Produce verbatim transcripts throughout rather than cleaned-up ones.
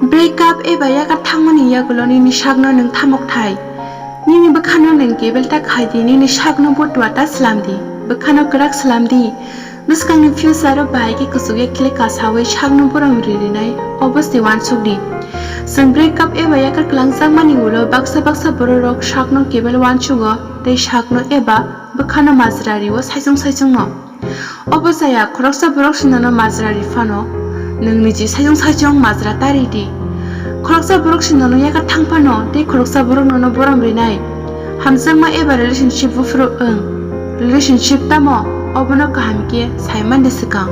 Break up eba yakarthangmani yagulo nini sakno nwng thamok thai. Nini bwkhano nwng kebel ta khai di, nini sakno butua ta slam di, bwkhano kwrak slam di. Bwskangni future o bahai khe kuchukya khlai kasawi sakno borom ririnai, obo se uansuk di. Chwng break up eba yakar kwlangjakmani ulo baksa baksa bororok sakno kebel uansugo tei sakno eba bwkhano majra rio saichung saichungno. Obo chaya, khoroksa borok se nono majra ri phano, nwng niji saichung saichung majra ta ri di. Khoroksa borok se nono yakar thang phano tei khoroksa borok nono borom rinai. Hamjakma eba relationship buphuru wng. Relationship tamo, obono kaham khe sai man di swkang.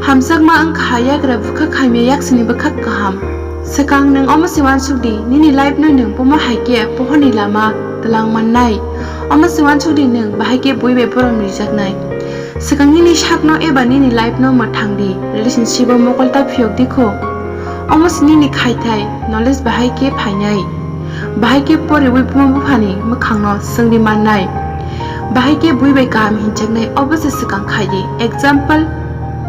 Hamjakma wngkha yagra bwkhak hamya yaksini bwkhak kaham. Swkang nwng omo se uansuk di, nini life no nwng pomo hai khe pohorni lama twlang mannai. Omo se uansuk di nwng bahai khe bui bai borom rijaknai. Swkang nini sakno eba nini life no mwthang di, relationship o mokol ta phiyok di kho. Omo se nini khaithai, knowledge bahai khe phainai. Bahai khe poriwi buma buphani mwkhangno swngwi mannai. Bahai khe bui bai kaham hinjaknai, obo se swkang khai di. Example,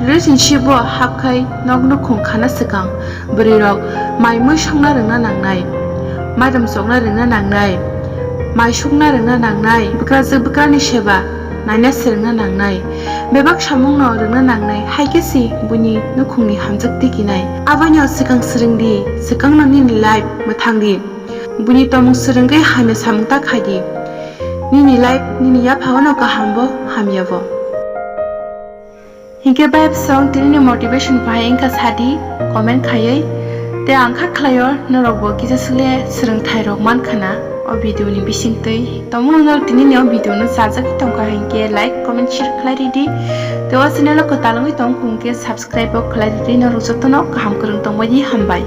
relationship o hap khai nok nukhung khana swkang bwrwi rok mai mui songna rwngna nangnai, mairum chokna rwngna nangnai, mai sukna rwngna nangnai, bwkrajwk bwkrani seba naina swrwngna nangnai, bebak samungno rwngna nangnai, hai khe se buini nukhungni hamjak tikinai. Aboino swkang swrwng di, swkangno nini life mwthang di. Buini tongmung swrwngwi hamya samung ta khai di. Nini life nini yaphagano kaham bo hamya bo. Hinkhe bai bwswng tinini motivation bahai wngkha sadi comment khaiwi. Tei ang kha khlaio norokbo kisa swkle swrwngthai rok mankha na o video ni bisingtwi. Tongmung norok tinini o video no chajagwi tongkha hinkhe like, comment, share khlai ridi. Tei o channel o kwtal wngwi tong hwnkhe subscribe bo khlai ridi. Norok jotono kaham kwrwng tongbaidi, hambai.